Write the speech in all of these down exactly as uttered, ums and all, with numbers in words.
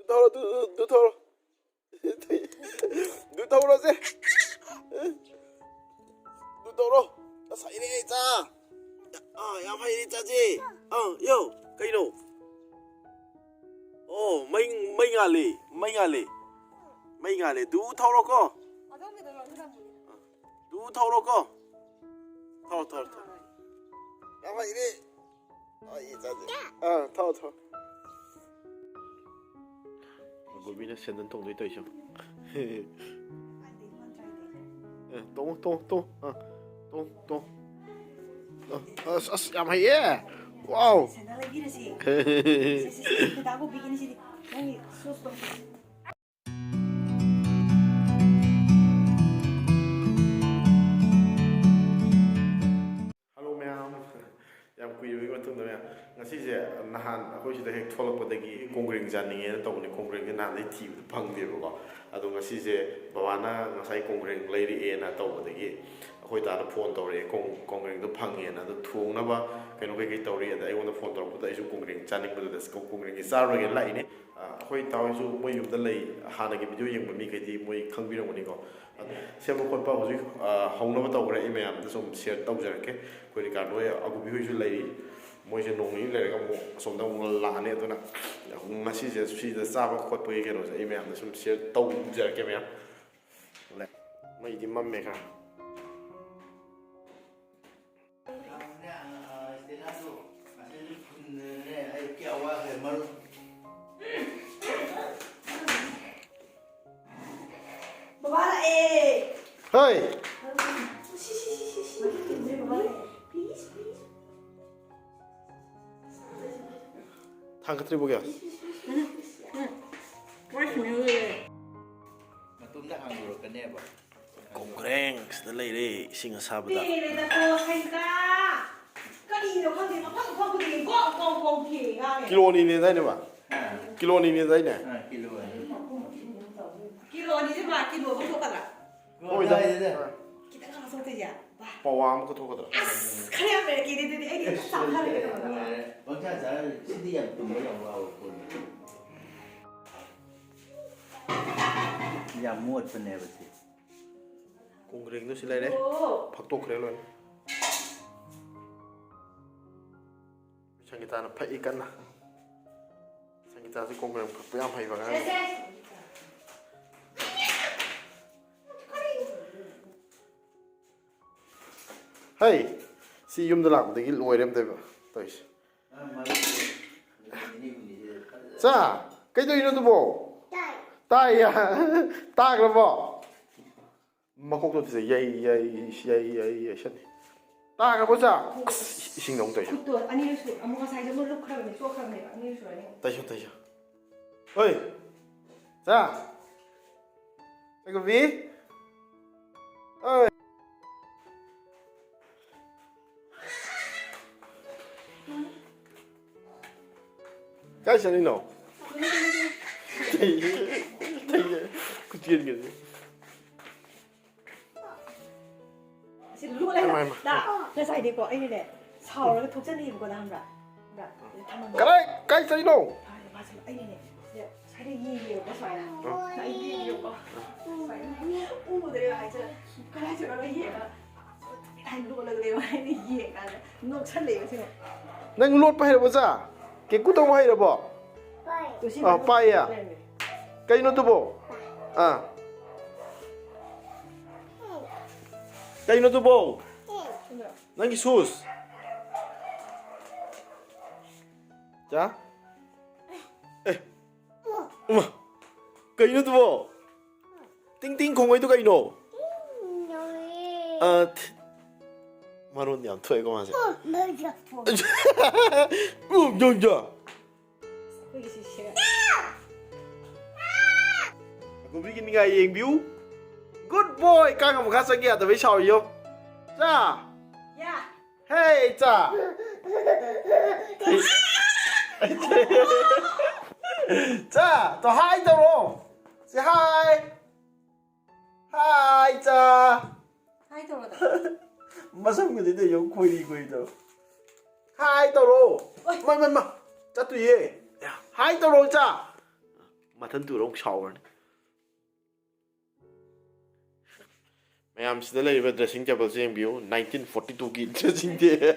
ꯊꯧꯔꯣ, ꯗꯨ, ꯗꯨ, ꯗꯨ ꯊꯧꯔꯣ꯫ ꯗꯨ ꯊꯧꯔꯣꯁꯦ꯫ ꯗꯨ ꯇꯧꯔꯣ꯫ ꯑꯁ, ꯍꯩꯔꯦ, ꯏꯆꯥ꯫ ꯑꯥ, ꯌꯥꯝ ꯍꯩꯔꯦ, ꯏꯆꯥꯁꯦ꯫ ꯑꯥ, ꯌꯣ, ꯀꯩꯅꯣ? ꯑꯣ, ꯃꯩ, ꯃꯩ ꯉꯥꯜꯂꯦ, ꯃꯩ ꯉꯥꯜꯂꯦ꯫ ꯃꯩ ꯉꯥꯜꯂꯦ꯫ ꯗꯨ ꯊꯧꯔꯣꯀꯣ꯫ ꯗꯨ ꯊꯧꯔꯣꯀꯣ꯫ ꯊꯧꯔꯣ, ꯊꯧꯔꯣ, ꯊꯧꯔꯣ꯫ ꯌꯥꯝ ꯍꯩꯔꯦ꯫ ꯑꯩ ꯆꯥꯗꯦ꯫ ꯑꯥ, ꯊꯥꯎ, ꯊꯥꯎ꯫ ꯒꯣꯕꯤꯅ ꯁꯦꯟꯗꯟ ꯇꯣꯡꯗꯣꯏ ꯇꯧꯔꯤꯁꯦ ꯌꯦꯡꯉꯨ꯫ ꯑꯦ, ꯇꯣꯡꯉꯨ, ꯇꯣꯡꯉꯨ, ꯇꯣꯡꯉꯨ꯫ ꯑꯥ, ꯇꯣꯡꯉꯨ, ꯇꯣꯡꯉꯨ꯫ ꯑꯥ, ꯑꯁ, ꯑꯁ, ꯌꯥꯝ ꯍꯩꯌꯦ꯫ ꯋꯥꯎ꯫ ꯁꯦꯟꯗꯜ ꯂꯩꯕꯤꯔꯁꯤ꯫ ꯁꯤ, ꯁꯤ, ꯁꯤ, ꯗꯗꯥ ꯒꯣꯕꯤꯒꯤꯅꯤ ꯁꯤꯗꯤ꯫ ꯅꯪꯒꯤ ꯁꯨꯁ ꯇꯣꯡꯁꯤ꯫ ꯍꯜꯂꯣ ꯃꯌꯥꯝ, ꯌꯥꯝ ꯀꯨꯏꯔꯕꯒꯤ ꯃꯇꯨꯡꯗ ꯃꯌꯥꯝ, ꯉꯁꯤꯁꯦ, ꯅꯍꯥꯟ ꯑꯩꯈꯣꯏ ꯁꯤꯗ ꯍꯦꯛ ꯊꯣꯛꯂꯛꯄꯗꯒꯤ ꯀꯣꯡꯒ꯭ꯔꯦꯡ ꯆꯥꯅꯤꯡꯉꯦꯅ ꯇꯧꯕꯅꯤ, ꯀꯣꯡꯒ꯭ꯔꯦꯡꯁꯦ ꯅꯍꯥꯟꯗꯩ ꯊꯤꯕꯗ ꯐꯪꯗꯦꯕꯀꯣ꯫ ꯑꯗꯣ ꯉꯁꯤꯁꯦ ꯕꯕꯥꯅ ꯉꯁꯥꯏ ꯀꯣꯡꯒ꯭ꯔꯦꯡ ꯂꯩꯔꯛꯑꯦꯅ ꯇꯧꯕꯗꯒꯤ ꯑꯩꯈꯣꯏ ꯗꯥꯗ ꯐꯣꯟ ꯇꯧꯔꯛꯑꯦ, ꯀꯣꯡ-, ꯀꯣꯡꯒ꯭ꯔꯦꯡꯗꯣ ꯐꯪꯉꯦꯅ꯫ ꯑꯗꯣ ꯊꯣꯡꯅꯕ ꯀꯩꯅꯣ ꯀꯩꯀꯩ ꯇꯧꯔꯤ? ꯑꯗ ꯑꯩꯉꯣꯟꯗ ꯐꯣꯟ ꯇꯧꯔꯛꯄꯗ ꯑꯩꯁꯨ ꯀꯣꯡꯒ꯭ꯔꯦꯡ ꯆꯥꯅꯤꯡꯕꯗꯨꯗ ꯀꯣꯡꯒ꯭ꯔꯦꯡꯁꯦ ꯆꯥꯔꯨꯔꯒꯦꯅ ꯂꯥꯛꯏꯅꯦ꯫ ꯑ, ꯑꯩꯈꯣꯏ ꯏꯇꯥꯎ ꯍꯣꯏꯁꯨ ꯃꯣꯏ ꯌꯨꯝꯗ ꯂꯩ, ꯍꯥꯟꯅꯒꯤ ꯚꯤꯗꯤꯑꯣ ꯌꯦꯡꯕ ꯃꯤꯈꯩꯗꯤ ꯃꯣꯏ ꯈꯪꯕꯤꯔꯝꯒꯅꯤꯀꯣ꯫ ꯑꯗꯣ ꯁꯦꯝꯕ ꯈꯣꯠꯄ ꯍꯧꯖꯤꯛ, ꯑ, ꯍꯧꯅꯕ ꯇꯧꯈ꯭ꯔꯦ꯫ ꯑꯩ ꯃꯌꯥꯝꯗ ꯁꯨꯝ ꯁꯤꯌꯔ ꯇꯧꯖꯔꯛꯀꯦ꯫ ꯑꯩꯈꯣꯏ ꯔꯤꯀꯥꯔꯗꯣ ꯍꯣꯏ, ꯑꯒꯨꯕꯤ ꯍꯣꯏꯁꯨ ꯂꯩꯔꯤ꯫ ꯃꯣꯏꯁꯦ ꯅꯣꯡ ꯅꯤꯅꯤ ꯂꯩꯔꯒ ꯑꯃꯨꯛ ꯑꯁꯣꯝꯗ ꯑꯃꯨꯛ ꯂꯥꯛꯑꯅꯤ꯫ ꯑꯗꯨꯅ ꯉꯁꯤꯁꯦ ꯁꯤꯗ ꯆꯥꯕ ꯈꯣꯠꯄꯒꯤ ꯀꯩꯅꯣꯁꯦ ꯑꯩ ꯃꯌꯥꯝꯗ ꯁꯨꯝ ꯁꯤꯌꯔ ꯇꯧꯖꯔꯛꯀꯦ ꯃꯌꯥꯝ꯫ ꯃꯩꯗꯤ ꯃꯝꯃꯦ ꯈꯔ꯫ ꯕꯕꯥ ꯂꯥꯛꯑꯦ꯫ ꯍꯩ! ꯁꯤ, ꯁꯤ, ꯁꯤ, ꯁꯤ, ꯁꯤ꯫ ꯕꯕꯥ ꯂꯥꯛꯑꯦ꯫ Please, please꯫ ꯊꯥꯡꯒꯠꯇ꯭ꯔꯤꯕꯣ gas? ꯃꯇꯣꯝꯗ ꯍꯥꯡꯗꯣꯔꯛꯀꯅꯦꯕ꯫ ꯀꯣꯡꯒ꯭ꯔꯦꯡ ꯁꯤꯗ ꯂꯩꯔꯦ, ꯏꯁꯤꯡ ꯑꯁꯥꯕꯗ꯫ ꯄꯦꯔꯦꯗꯀꯣ, ꯁꯩꯇꯥ꯫ ꯀꯔꯤꯅꯣ ꯈꯪꯗꯦ, ꯃꯐꯝ ꯃꯐꯝ ꯈꯨꯗꯤꯡꯒꯤ ꯒꯣꯡ ꯒꯣꯡ ꯒꯣꯡ ꯊꯦꯡꯉꯦ ꯉꯥꯡꯉꯦ꯫ ꯀꯤꯂꯣ ꯑꯅꯤꯅꯦ ꯍꯥꯏꯅꯦ ꯃꯥ? ꯍꯥ? ꯀꯤꯂꯣ ꯑꯅꯤꯅꯦ ꯍꯥꯏꯅꯦ? ꯑꯥ, ꯀꯤꯂꯣ ꯑꯅꯤ꯫ ꯀꯤꯂꯣ ꯑꯅꯤꯁꯦ ꯃꯥ ꯀꯤꯂꯣ ꯑꯍꯨꯝ ꯊꯣꯛꯀꯗ꯭ꯔꯥ? ꯍꯣꯏꯗ꯫ ꯈꯤꯇꯪ ꯈꯛ ꯊꯣꯛꯇꯣꯏꯁꯦ? ꯄꯋꯥ ꯑꯃ ꯊꯣꯛꯀꯗ꯭ꯔꯥ? ꯑꯁ, ꯈꯔ ꯌꯥꯝ ꯂꯩꯔꯛꯀꯦ ꯑꯗꯨꯗꯤ ꯑꯩꯗꯤ ꯑꯁ, ꯆꯥꯛ ꯈꯔ ꯂꯩꯔꯛꯀꯦ ꯇꯧꯕꯗ꯫ ꯂꯣꯏꯔꯦ꯫ ꯄꯪꯆꯥ ꯆꯥꯔ ꯁꯤꯗꯤ ꯌꯥꯝ ꯇꯨꯝꯕ ꯌꯥꯝ ꯋꯥꯕ ꯄꯣꯠꯅꯤ꯫ ꯌꯥꯝ ꯃꯣꯠꯄꯅꯦꯕ ꯁꯤ꯫ ꯀꯣꯡꯒ꯭ꯔꯦꯡꯗꯣ ꯁꯤ ꯂꯩꯔꯦ꯫ ꯑꯣ꯫ ꯐꯛꯇꯣꯛꯈ꯭ꯔꯦ ꯂꯣꯏꯅ꯫ ꯁꯪꯒꯤꯇꯥꯅ ꯐꯛꯏ ꯀꯟꯅ꯫ ꯁꯪꯒꯤꯇꯥꯁꯦ ꯀꯣꯡꯒ꯭ꯔꯦꯡ ꯐꯛꯄ ꯌꯥꯝ ꯍꯩꯕ ꯑꯉꯥꯡꯅꯤ꯫ ꯁꯦ, ꯁꯦ꯫ ꯍꯩ, ꯁꯤ ꯌꯨꯝꯗ ꯂꯥꯛꯄꯗꯒꯤ ꯂꯣꯏꯔꯦ ꯑꯝꯇ ꯇꯧꯔꯤꯁꯦ꯫ ꯆꯥ, ꯀꯩꯗꯧꯔꯤꯅꯣ ꯑꯗꯨꯕꯣ? ꯇꯥꯏ꯫ ꯇꯥꯏ, ꯌꯥ꯫ ꯇꯥꯈ꯭ꯔꯕꯣ? ꯃꯀꯣꯛꯇꯣ ꯊꯤꯖꯩ, ꯌꯩ, ꯌꯩ, ꯌꯩ, ꯌꯩ, ꯌꯩꯁꯟꯅꯤ꯫ ꯇꯥꯈ꯭ꯔꯕꯣ, ꯆꯥ? ꯑꯁ, ꯏꯁꯤꯡꯗ ꯑꯃꯨꯛ ꯇꯧꯔꯤꯁꯦ꯫ ꯈꯨꯠꯇꯣ ꯑꯅꯤꯔꯛ ꯁꯨ-, ꯑꯃꯨꯛ ꯉꯁꯥꯏꯁꯨ ꯑꯃ ꯂꯨꯞꯈ꯭ꯔꯕꯅꯦ, ꯆꯣꯠꯈ꯭ꯔꯕꯅꯦꯕ, ꯑꯅꯤꯔꯛ ꯁꯨꯔꯅꯤ꯫ ꯇꯩꯁꯨ, ꯇꯩꯁꯨ꯫ ꯍꯣꯏ꯫ ꯆꯥ꯫ ꯆꯥꯛꯀꯧꯕꯤ꯫ ꯍꯣꯏ꯫ ꯀꯥꯏ ꯆꯠꯂꯤꯅꯣ? ꯈꯨꯠ ꯆꯦꯟꯒ꯭ꯔꯦ꯫ ꯑꯁꯤ ꯂꯣꯠꯂꯦ ꯍꯥꯏꯕ꯫ ꯍꯩꯃꯥ, ꯍꯩꯃꯥ꯫ ꯗꯥ, ꯉꯁꯥꯏꯗꯤꯀꯣ, ꯑꯩꯅꯅꯦ, ꯁꯥꯎꯔꯒ ꯊꯣꯛꯆꯟꯅꯤꯡꯕꯀꯣ, ꯅꯪ ꯈꯪꯕ꯭ꯔꯥ? ꯈꯪꯕ꯭ꯔꯥ? ꯑꯗꯨ ꯊꯝꯃꯝꯕ꯫ ꯀꯗꯥꯏ, ꯀꯥꯏ ꯆꯠꯂꯤꯅꯣ? ꯐꯔꯦ, ꯃꯥꯁꯨ ꯑꯩꯅꯅꯦ, ꯁꯤꯗ ꯁ꯭ꯋꯥꯏꯗ ꯌꯦꯡꯉꯦꯕꯀꯣ, ꯁꯨꯃꯥꯏꯅ꯫ ꯁꯨꯃꯥꯏꯅ ꯌꯦꯡꯉꯦꯕꯀꯣ꯫ ꯁꯨꯃꯥꯏꯅ ꯎꯗ꯭ꯔꯦꯕ ꯍꯥꯏꯁꯦ꯫ ꯀꯗꯥꯏ ꯆꯠꯈ꯭ꯔꯅꯣ ꯌꯦꯡꯉꯒ, ꯍꯥꯏꯅ ꯂꯣꯠꯂꯒꯅꯦꯕ ꯑꯩꯅ ꯌꯦꯡꯉꯀꯥꯟꯗ ꯅꯣꯛꯁꯜꯂꯛꯑꯦꯕ ꯁꯤꯅ꯫ ꯅꯪ ꯂꯣꯠꯄ ꯍꯩꯔꯕꯣ, ꯆꯥ? ꯀꯦꯀꯨ ꯇꯧꯕ ꯍꯩꯔꯕꯣ? ꯄꯥꯏ꯫ ꯑꯥ, ꯄꯥꯏꯌꯦ꯫ ꯂꯩꯔꯝꯃꯦ꯫ ꯀꯩꯅꯣ ꯑꯗꯨꯕꯣ? ꯑꯥ꯫ ꯀꯩꯅꯣ ꯑꯗꯨꯕꯣ? ꯅꯪꯒꯤ ꯁꯨꯁ꯫ ꯆꯥ? ꯑꯦ꯫ ꯏꯃꯥ꯫ ꯀꯩꯅꯣ ꯑꯗꯨꯕꯣ? ꯇꯤꯡ ꯇꯤꯡ ꯈꯣꯡꯉꯩꯗꯨ ꯀꯩꯅꯣ? ꯑ, ꯊ-, ꯃꯔꯣꯟ ꯌꯥꯝ ꯊꯣꯛꯑꯦꯀꯣ ꯃꯥꯁꯦ꯫ ꯎ, ꯌꯣ, ꯌꯣ꯫ ꯑꯩꯈꯣꯏꯒꯤꯁꯤ ꯁꯦ-, ꯑꯀꯨꯕꯤꯒꯤ ꯅꯤꯡꯉꯥꯏ ꯌꯦꯡꯕꯤꯌꯨ꯫ Good boy꯫ ꯀꯥꯡꯒ ꯃꯈꯥ ꯆꯪꯒꯦ ꯌꯥꯗꯕꯩ ꯁꯥꯎꯔꯤꯌꯣ꯫ ꯆꯥ꯫ ꯌꯥ꯫ Hey, ꯆꯥ꯫ ꯆꯥ, ꯇꯣ hi ꯇꯧꯔꯣ꯫ Say hi꯫ Hi, ꯆꯥ꯫ Hi ꯇꯧꯔꯣ꯫ ꯃꯁꯝꯒꯗꯤ ꯌꯦꯡꯉꯨ, ꯈꯣꯏꯔꯤ ꯈꯣꯏꯔꯤ ꯇꯧꯔꯣ꯫ Hi ꯇꯧꯔꯣ꯫ ꯑꯣꯏ꯫ ꯃꯥ, ꯃꯥ, ꯃꯥ꯫ ꯆꯠꯇꯨꯏꯌꯦ꯫ Hi ꯇꯧꯔꯣ, ꯆꯥ꯫ ꯃꯊꯟ ꯇꯨꯔ ꯑꯃꯨꯛ ꯁꯥꯎꯔꯅꯤ꯫ ꯃꯌꯥꯝꯁꯤꯗ ꯂꯩꯔꯤꯕ dressing table ꯁꯦ ꯌꯦꯡꯕꯤꯌꯨ, nineteen forty two ꯒꯤ dressing table꯫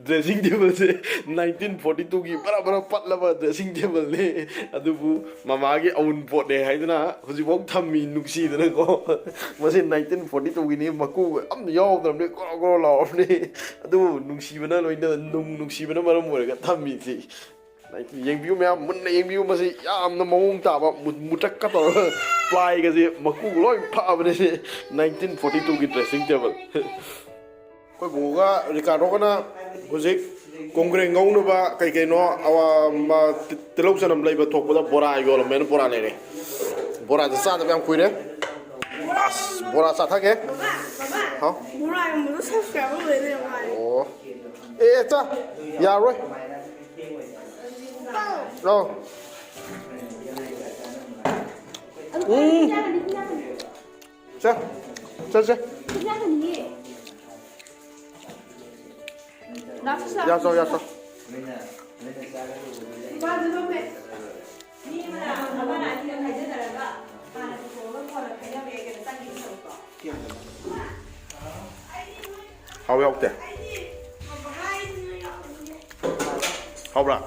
Dressing table ꯁꯦ nineteen forty two ꯒꯤ ꯕꯔꯥ ꯕꯔꯥ ꯄꯠꯂꯕ dressing table ꯅꯤ꯫ ꯑꯗꯨꯕꯨ ꯃꯃꯥꯒꯤ ꯑꯎꯟꯄꯣꯠꯅꯦ ꯍꯥꯏꯗꯨꯅ ꯍꯧꯖꯤꯛꯐꯥꯎ ꯊꯝꯃꯤ, ꯅꯨꯡꯁꯤꯗꯅꯀꯣ꯫ ꯃꯁꯤ nineteen forty two ꯒꯤꯅꯤ, ꯃꯀꯨ ꯑꯝꯇ ꯌꯥꯎꯗ꯭ꯔꯕꯅꯤ, ꯒ꯭ꯔꯣ ꯒ꯭ꯔꯣ ꯂꯥꯎꯔꯕꯅꯤ꯫ ꯑꯗꯨꯕꯨ ꯅꯨꯡꯁꯤꯕꯅ ꯂꯣꯏꯅ, ꯅꯨꯡ ꯅꯨꯡꯁꯤꯕꯅ ꯃꯔꯝ ꯑꯣꯏꯔꯒ ꯊꯝꯃꯤꯁꯤ꯫ ꯌꯦꯡꯕꯤꯌꯨ ꯃꯌꯥꯝ, ꯃꯨꯟꯅ ꯌꯦꯡꯕꯤꯌꯨ꯫ ꯃꯁꯤ ꯌꯥꯝꯅ ꯃꯑꯣꯡ ꯇꯥꯕ, ꯃꯨ-, ꯃꯨꯇꯛꯀ ꯇꯧꯔꯒ ꯄ꯭ꯂꯥꯏꯒꯁꯦ ꯃꯀꯨ ꯂꯣꯏ ꯐꯛꯑꯕꯅꯦ꯫ Nineteen forty two ꯒꯤ dressing table꯫ ꯑꯩꯈꯣꯏ ꯕꯣꯒ ꯔꯤꯀꯥꯔꯗꯣꯒꯅ ꯍꯧꯖꯤꯛ ꯀꯣꯡꯒ꯭ꯔꯦꯡ ꯉꯧꯅꯕ ꯀꯩ ꯀꯩꯅꯣ, ꯑꯋꯥ-, ꯃ-, ꯇꯤ-, ꯇꯤꯜꯍꯧ ꯆꯅꯝ ꯂꯩꯕ ꯊꯣꯛꯄꯗ ꯕꯣꯔꯥ ꯌꯣꯜꯂꯝꯃꯦꯅ ꯕꯣꯔꯥ ꯂꯩꯔꯦ꯫ ꯕꯣꯔꯥꯁꯦ ꯆꯥꯗꯕ ꯌꯥꯝ ꯀꯨꯏꯔꯦ꯫ ꯑꯁ, ꯕꯣꯔꯥ ꯆꯥꯊꯒꯦ꯫ ꯍꯥꯎ꯫ ꯕꯣꯔꯥ ꯌꯣꯟꯕꯗꯣ subscriber ꯂꯣꯏ ꯂꯩꯔꯝꯃꯦ꯫ ꯑꯣ꯫ ꯑꯦ, ꯑꯦ, ꯆꯥ꯫ ꯌꯥꯔꯣꯏ꯫ ꯂꯥꯎ꯫ ꯎꯝ꯫ ꯆꯥ꯫ ꯆꯥ, ꯆꯥ꯫ ꯌꯥ ꯆꯥꯎ, ꯌꯥ ꯆꯥꯎ꯫ ꯍꯥꯎ ꯌꯥꯎꯗꯦ꯫ ꯍꯥꯎꯕ꯭ꯔꯥ?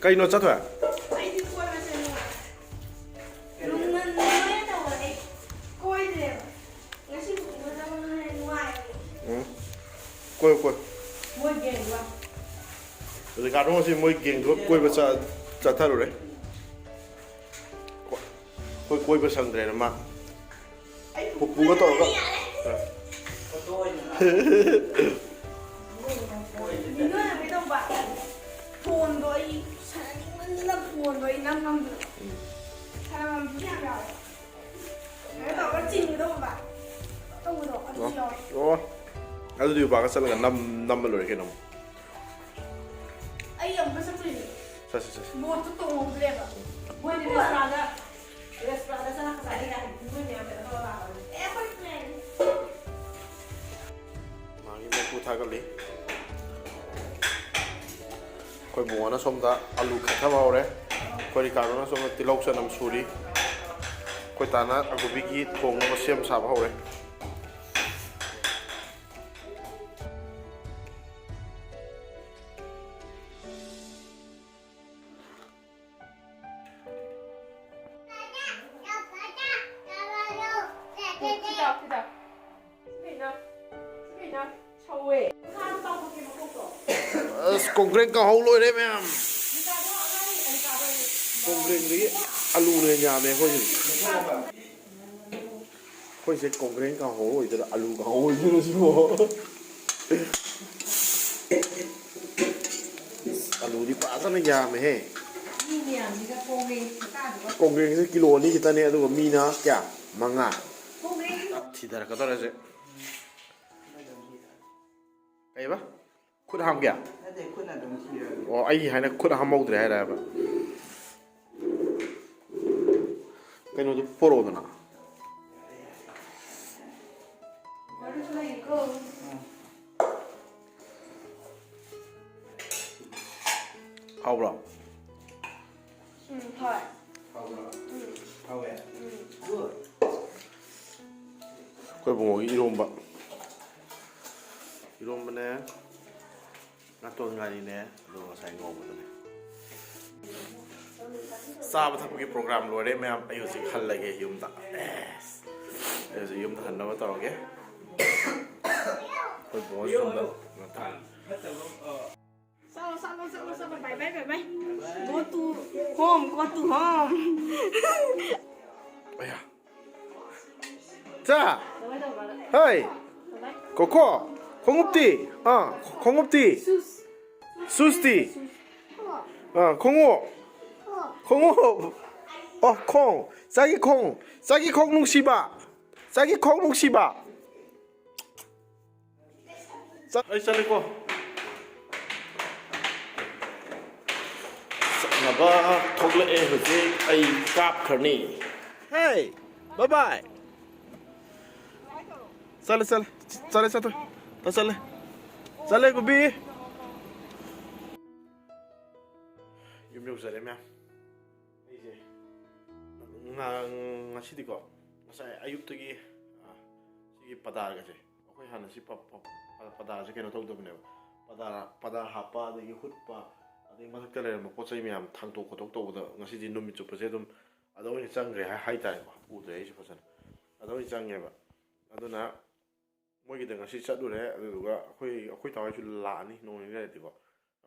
ꯀꯩꯅꯣ ꯆꯠꯊꯣꯏ? ꯎꯝ꯫ ꯀꯣꯏ, ꯀꯣꯏ꯫ ꯔꯤꯀꯥꯔꯗꯣ ꯉꯁꯤ ꯃꯣꯏ ꯒꯦꯡꯗꯨꯒ ꯀꯣꯏꯕ ꯆꯠ-, ꯆꯠꯊꯔꯨꯔꯦ꯫ ꯑꯩꯈꯣꯏ ꯀꯣꯏꯕ ꯁꯪꯗ꯭ꯔꯦꯅ ꯃꯥ꯫ ꯄꯨꯄꯨꯒ ꯇꯧꯔꯒ꯫ ꯐꯣꯟꯗꯣ ꯑꯩ ꯁꯥꯟꯅꯅꯤꯡꯃꯟꯗꯅ ꯐꯣꯟꯗꯣ ꯑꯩ ꯅꯝ ꯉꯝꯗ꯭ꯔꯕ꯫ ꯁꯥꯟꯅꯐꯝꯁꯨ ꯌꯥꯝ ꯌꯥꯎꯋꯦ꯫ ꯀꯩꯅꯣ ꯇꯧꯔꯒ ꯆꯤꯡꯒꯗꯧꯕ ꯇꯧꯕꯗꯣ ꯑꯗꯨꯁꯨ ꯌꯥꯎꯋꯦ꯫ ꯑꯣ꯫ ꯑꯗꯨꯗꯤ ꯕꯕꯥꯒ ꯆꯠꯂꯒ ꯅꯝ-, ꯅꯝꯕ ꯂꯣꯏꯔꯦ ꯀꯩꯅꯣ꯫ ꯑꯩ ꯑꯃꯨꯛꯀ ꯆꯠꯇꯣꯏꯅꯦ꯫ ꯆꯠꯁꯤ, ꯆꯠꯁꯤ꯫ ꯕꯣꯠꯇꯣ ꯇꯣꯡꯍꯧꯗ꯭ꯔꯦꯕ꯫ ꯃꯣꯏꯗꯤ ꯔꯦꯁꯇꯨꯔꯥꯟꯗ, ꯔꯦꯁꯇꯨꯔꯥꯟꯗ ꯆꯥꯛ ꯆꯥꯅꯤꯡꯉꯥꯏ ꯃꯣꯏ ꯃꯌꯥꯝ ꯀꯩꯅꯣ ꯇꯧꯔ ꯂꯥꯛꯑꯕꯅꯦ꯫ ꯑꯦ, ꯑꯩꯈꯣꯏ plan꯫ ꯃꯥꯒꯤ ꯃꯩꯐꯨ ꯊꯥꯒꯠꯂꯤ꯫ ꯑꯩꯈꯣꯏ ꯕꯨꯡꯉꯣꯅ ꯁꯣꯝꯗ ꯑꯂꯨ ꯈꯠꯊꯕ ꯍꯧꯔꯦ꯫ ꯑꯩꯈꯣꯏ ꯔꯤꯀꯥꯔꯗꯣꯅ ꯁꯣꯝꯗ ꯇꯤꯜꯍꯧ ꯆꯅꯝ ꯁꯨꯔꯤ꯫ ꯑꯩꯈꯣꯏ ꯇꯥꯅ ꯑꯀꯨꯞꯄꯤꯒꯤ ꯊꯣꯡꯅꯕ ꯁꯦꯝ ꯁꯥꯕ ꯍꯧꯔꯦ꯫ ꯑꯁ, ꯀꯣꯡꯒ꯭ꯔꯦꯡ ꯀꯥꯡꯍꯧ ꯂꯣꯏꯔꯦ ꯃꯌꯥꯝ꯫ ꯀꯣꯡꯒ꯭ꯔꯦꯡꯗꯒꯤ ꯑꯂꯨꯅ ꯍꯦꯟꯅ ꯌꯥꯝꯃꯦ ꯑꯩꯈꯣꯏꯁꯤꯗꯤ꯫ ꯑꯩꯈꯣꯏꯁꯦ ꯀꯣꯡꯒ꯭ꯔꯦꯡ ꯀꯥꯡꯍꯧ ꯑꯣꯏꯗꯣꯏꯔꯥ, ꯑꯂꯨ ꯀꯥꯡꯍꯧ ꯑꯣꯏꯗꯣꯏꯔꯣ ꯁꯤꯕꯣ? ꯑꯂꯨꯗꯤ ꯐꯖꯅ ꯌꯥꯝꯃꯦꯍꯦ꯫ ꯃꯤ ꯃꯌꯥꯝꯁꯤꯒ ꯀꯣꯡꯒ꯭ꯔꯦꯡ ꯈꯨꯇꯥꯗꯨꯒ꯫ ꯀꯣꯡꯒ꯭ꯔꯦꯡꯁꯦ ꯀꯤꯂꯣ ꯑꯅꯤ ꯈꯤꯇꯅꯦ, ꯑꯗꯨꯒ ꯃꯤꯅ ꯀꯌꯥ? ꯃꯉꯥ꯫ ꯀꯣꯡꯒ꯭ꯔꯦꯡ ꯊꯤꯊꯔꯛꯀꯗꯧꯔꯦ ꯍꯧꯖꯤꯛ꯫ ꯀꯩꯕ? ꯈꯨꯠ ꯍꯥꯝꯒꯦ? ꯅꯠꯇꯦ, ꯈꯨꯠꯅ ꯑꯗꯨꯝ ꯊꯤꯔꯒꯦ꯫ ꯑꯣ, ꯑꯩ ꯍꯥꯏꯅ ꯈꯨꯠ ꯍꯥꯝꯍꯧꯗ꯭ꯔꯦ ꯍꯥꯏꯔꯕ? ꯀꯩꯅꯣꯗꯨ ꯄꯣꯔꯛꯑꯣꯗꯅ꯫ ꯍꯥꯎꯕ꯭ꯔꯣ? ꯎꯝ, ꯍꯣꯏ꯫ ꯍꯥꯎꯕ꯭ꯔꯣ? ꯎꯝ꯫ ꯍꯥꯎꯋꯦ? ꯎꯝ꯫ Good꯫ ꯑꯩꯈꯣꯏ ꯕꯨꯡꯉꯣꯒꯤ ꯏꯔꯣꯝꯕ꯫ ꯏꯔꯣꯝꯕꯅꯦ, ꯉꯥꯇꯣꯟ ꯉꯥꯔꯤꯅꯦ, ꯑꯗꯨꯒ ꯉꯁꯥꯏ ꯉꯧꯕꯗꯨꯅꯦ꯫ ꯆꯥꯕ ꯊꯛꯄꯒꯤ program ꯂꯣꯏꯔꯦ ꯃꯌꯥꯝ꯫ ꯑꯩ ꯍꯧꯖꯤꯛ ꯍꯜꯂꯒꯦ ꯌꯨꯝꯗ꯫ ꯑꯦꯁ꯫ ꯑꯩ ꯍꯧꯖꯤꯛ ꯌꯨꯝꯗ ꯍꯟꯅꯕ ꯇꯧꯔꯒꯦ꯫ ꯑꯩꯈꯣꯏ ꯕꯣꯁ ꯁꯣꯝꯗ ꯉꯥꯛꯇꯪ꯫ ꯆꯠꯂꯣ, ꯆꯠꯂꯣ, ꯆꯠꯂꯣ, ꯆꯠꯂꯣ꯫ Bye, bye, bye, bye. Go to home, go to home. ꯑꯌꯥ꯫ ꯆꯥ꯫ ꯍꯩ꯫ ꯀꯣꯀꯣ꯫ ꯈꯣꯡꯎꯞꯇꯤ? ꯑꯥ, ꯈꯣꯡꯎꯞꯇꯤ? Shoes꯫ Shoes ꯇꯤ? ꯑꯥ, ꯈꯣꯡꯎꯞ꯫ ꯈꯣꯡꯎꯞ꯫ ꯑꯣ, ꯈꯣꯡ꯫ ꯆꯥꯒꯤ ꯈꯣꯡ꯫ ꯆꯥꯒꯤ ꯈꯣꯡ ꯅꯨꯡꯁꯤꯕ꯫ ꯆꯥꯒꯤ ꯈꯣꯡ ꯅꯨꯡꯁꯤꯕ꯫ ꯆꯠ-, ꯑꯩ ꯆꯠꯂꯦꯀꯣ꯫ ꯆꯠꯅꯕ ꯊꯣꯛꯂꯛꯑꯦ ꯍꯧꯖꯤꯛ꯫ ꯑꯩ ꯀꯥꯞꯈ꯭ꯔꯅꯤ꯫ Hey, bye bye꯫ ꯆꯠꯂꯦ, ꯆꯠꯂꯦ꯫ ꯆꯠꯂꯦ, ꯆꯠꯂꯦ꯫ ꯆꯠꯂꯦ꯫ ꯆꯠꯂꯦ, ꯒꯨꯕꯤ꯫ ꯌꯨꯝ ꯌꯧꯖꯔꯦ, ꯃꯌꯥꯝ꯫ ꯑꯩꯁꯦ ꯉꯁꯤꯗꯤꯀꯣ, ꯉꯁꯥꯏ ꯑꯌꯨꯛꯇꯒꯤ, ꯑ, ꯁꯤꯒꯤ ꯄꯗꯥꯔꯒꯁꯦ, ꯑꯩꯈꯣꯏ ꯍꯥꯟꯅ ꯁꯤ ꯄ-, ꯄ-, ꯄ-, ꯄꯗꯥꯔꯁꯦ ꯀꯩꯅꯣ ꯇꯧꯗꯕꯅꯦꯕ, ꯄꯗꯥꯔ ꯄꯗꯥꯔ ꯍꯥꯞꯄ, ꯑꯗꯒꯤ ꯍꯨꯠꯄ, ꯑꯗꯒꯤ ꯃꯊꯛꯇ ꯂꯩꯔꯝꯕ ꯄꯣꯠ ꯆꯩ ꯃꯌꯥꯝ ꯊꯥꯡꯇꯣꯛ ꯈꯣꯠꯇꯣꯛ ꯇꯧꯕꯗ ꯉꯁꯤꯗꯤ ꯅꯨꯃꯤꯠ ꯆꯨꯞꯄꯁꯦ ꯑꯗꯨꯝ ꯑꯗ ꯑꯣꯏꯅ ꯆꯪꯈ꯭ꯔꯦ ꯍꯥꯏ ꯍꯥꯏꯇꯥꯔꯦꯀꯣ꯫ ꯎꯗ꯭ꯔꯦ ꯑꯩꯁꯦ ꯐꯖꯅ, ꯑꯗ ꯑꯣꯏꯅ ꯆꯪꯉꯦꯕ꯫ ꯑꯗꯨꯅ ꯃꯣꯏꯒꯤꯗ ꯉꯁꯤ ꯆꯠꯂꯨꯔꯦ꯫ ꯑꯗꯨꯗꯨꯒ ꯑꯩꯈꯣꯏ ꯑꯩꯈꯣꯏ ꯇꯥꯍꯣꯏꯁꯨ ꯂꯥꯛꯑꯅꯤ ꯅꯣꯡ ꯅꯤꯅꯤ ꯂꯩꯔꯗꯤꯀꯣ꯫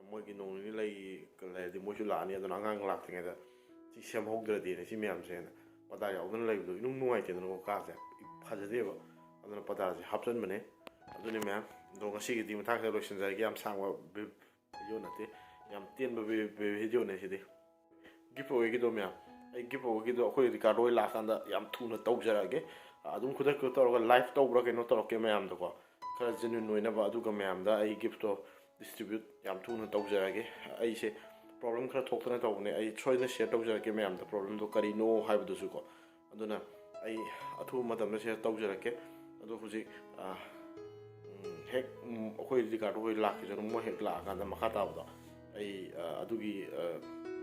ꯃꯣꯏꯒꯤ ꯅꯣꯡ ꯅꯤꯅꯤ ꯂꯩ ꯂꯩꯔꯗꯤ ꯃꯣꯏꯁꯨ ꯂꯥꯛꯑꯅꯤ꯫ ꯑꯗꯨꯅ ꯑꯉꯥꯡ ꯂꯥꯛꯇ꯭ꯔꯤꯉꯩꯗ ꯁꯤ ꯁꯦꯝꯍꯧꯗ꯭ꯔꯗꯤꯅꯦ, ꯁꯤ ꯃꯌꯥꯝꯁꯦꯅ, ꯄꯗꯥ ꯌꯥꯎꯗꯅ ꯂꯩꯕꯗꯣ ꯏꯅꯨꯡ ꯅꯨꯡꯉꯥꯏꯇꯦꯗꯅꯀꯣ꯫ ꯀꯥꯁꯦ ꯐꯖꯗꯦꯕ꯫ ꯑꯗꯨꯅ ꯄꯗꯥꯁꯦ ꯍꯥꯞꯆꯤꯟꯕꯅꯦ꯫ ꯑꯗꯨꯅꯤ ꯃꯌꯥꯝ꯫ ꯑꯗꯣ ꯉꯁꯤꯒꯤꯗꯤ ꯃꯇꯥꯡꯁꯤꯗ ꯂꯣꯏꯁꯤꯟꯖꯔꯒꯦ꯫ ꯌꯥꯝ ꯁꯥꯡꯕ ꯚꯤ- ꯚꯤꯗꯤꯑꯣ ꯅꯠꯇꯦ, ꯌꯥꯝ ꯇꯦꯟꯕ ꯚꯤ- ꯚꯤ- ꯚꯤꯗꯤꯑꯣꯅꯦ ꯁꯤꯗꯤ꯫ ꯒꯤꯐ ꯑꯋꯦꯒꯤꯗꯣ ꯃꯌꯥꯝ, ꯑꯩ ꯒꯤꯐ ꯑꯋꯦꯒꯤꯗꯣ ꯑꯩꯈꯣꯏ ꯔꯤꯀꯥꯔꯗꯣ ꯍꯣꯏ ꯂꯥꯛꯑꯀꯥꯟꯗ ꯌꯥꯝ ꯊꯨꯅ ꯇꯧꯖꯔꯛꯑꯒꯦ꯫ ꯑꯗꯨꯝ ꯈꯨꯗꯛꯇ ꯇꯧꯔꯒ ꯂꯥꯏꯚ ꯇꯧꯕ꯭ꯔꯥ ꯀꯩꯅꯣ ꯇꯧꯔꯛꯀꯦ ꯃꯌꯥꯝꯗꯀꯣ, ꯈꯔ ꯖꯦꯅ꯭ꯌꯨꯟ ꯑꯣꯏꯅꯕ꯫ ꯑꯗꯨꯒ ꯃꯌꯥꯝꯗ ꯑꯩ ꯒꯤꯐꯇꯣ ꯗꯤꯁꯇ꯭ꯔꯤꯕ꯭ꯌꯨꯠ ꯌꯥꯝ ꯊꯨꯅ ꯇꯧꯖꯔꯛꯑꯒꯦ꯫ ꯑꯩꯁꯦ ꯄ꯭ꯔꯣꯕ꯭ꯂꯦꯝ ꯈꯔ ꯊꯣꯛꯇꯅ ꯇꯧꯕꯅꯦ꯫ ꯑꯩ ꯁꯣꯏꯗꯅ ꯁꯤꯌꯔ ꯇꯧꯖꯔꯛꯀꯦ ꯃꯌꯥꯝꯗ, ꯄ꯭ꯔꯣꯕ꯭ꯂꯦꯝꯗꯣ ꯀꯔꯤꯅꯣ ꯍꯥꯏꯕꯗꯨꯁꯨꯀꯣ꯫ ꯑꯗꯨꯅ ꯑꯩ ꯑꯊꯨꯕ ꯃꯇꯝꯗ ꯁꯤꯌꯔ ꯇꯧꯖꯔꯛꯀꯦ꯫ ꯑꯗꯣ ꯍꯧꯖꯤꯛ, ꯑ, ꯎꯝ, ꯍꯦꯛ, ꯎꯝ, ꯑꯩꯈꯣꯏ ꯔꯤꯀꯥꯔꯗꯣ ꯍꯣꯏ ꯂꯥꯛꯈꯤꯁꯅꯨ, ꯃꯣꯏ ꯍꯦꯛ ꯂꯥꯛꯑꯀꯥꯟꯗ ꯃꯈꯥ ꯇꯥꯕꯗꯣ ꯑꯩ, ꯑ, ꯑꯗꯨꯒꯤ, ꯑ,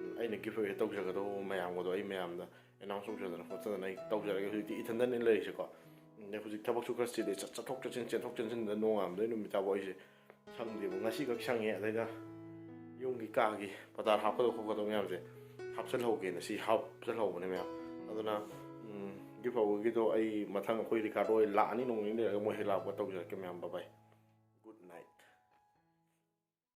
ꯎꯝ, ꯑꯩꯅ ꯒꯤꯐ ꯑꯋꯦ ꯇꯧꯖꯒꯗꯧꯕ ꯃꯌꯥꯝꯒꯗꯣ ꯑꯩ ꯃꯌꯥꯝꯗ ꯑꯦꯅꯥꯎꯟꯁ ꯇꯧꯖꯗꯅ ꯈꯣꯠꯆꯗꯅ ꯑꯩ ꯇꯧꯖꯔꯒꯦ꯫ ꯍꯧꯖꯤꯛꯇꯤ ꯏꯊꯟꯗꯅꯦ ꯂꯩꯔꯤꯁꯦꯀꯣ꯫ ꯑꯗꯩ ꯍꯧꯖꯤꯛ ꯊꯕꯛꯁꯨ ꯈꯔ ꯆꯤꯜꯂꯤ, ꯆꯠ-, ꯆꯠꯊꯣꯛ ꯆꯠꯁꯤꯟ, ꯆꯦꯟꯊꯣꯛ ꯆꯦꯟꯁꯤꯟꯗ ꯅꯣꯡꯉꯥꯟꯕꯗꯩ ꯅꯨꯃꯤꯠ ꯇꯥꯕ ꯑꯩꯁꯦ ꯁꯪꯗꯦꯕ꯫ ꯉꯁꯤꯈꯛ ꯁꯪꯉꯦ꯫ ꯑꯗꯩꯗ ꯌꯨꯝꯒꯤ ꯀꯥꯒꯤ ꯄꯇꯥꯔ ꯍꯥꯞꯀꯗꯧ ꯈꯣꯠꯀꯗꯧ ꯃꯌꯥꯝꯁꯦ ꯍꯥꯞꯆꯜꯍꯧꯒꯦꯅ ꯁꯤ ꯍꯥꯞꯆꯜꯍꯧꯕꯅꯦ ꯃꯌꯥꯝ꯫ ꯑꯗꯨꯅ, ꯎꯝ, ꯒꯤꯐ ꯑꯋꯦꯒꯤꯗꯣ ꯑꯩ ꯃꯊꯪ ꯑꯩꯈꯣꯏ ꯔꯤꯀꯥꯔꯗꯣ ꯍꯣꯏ ꯂꯥꯛꯑꯅꯤ, ꯅꯣꯡ ꯅꯤꯅꯤ ꯂꯩꯔꯒ ꯃꯣꯏ ꯍꯦꯛ ꯂꯥꯛꯄ ꯇꯧꯖꯔꯛꯀꯦ ꯃꯌꯥꯝ꯫ ꯕꯥꯏ ꯕꯥꯏ꯫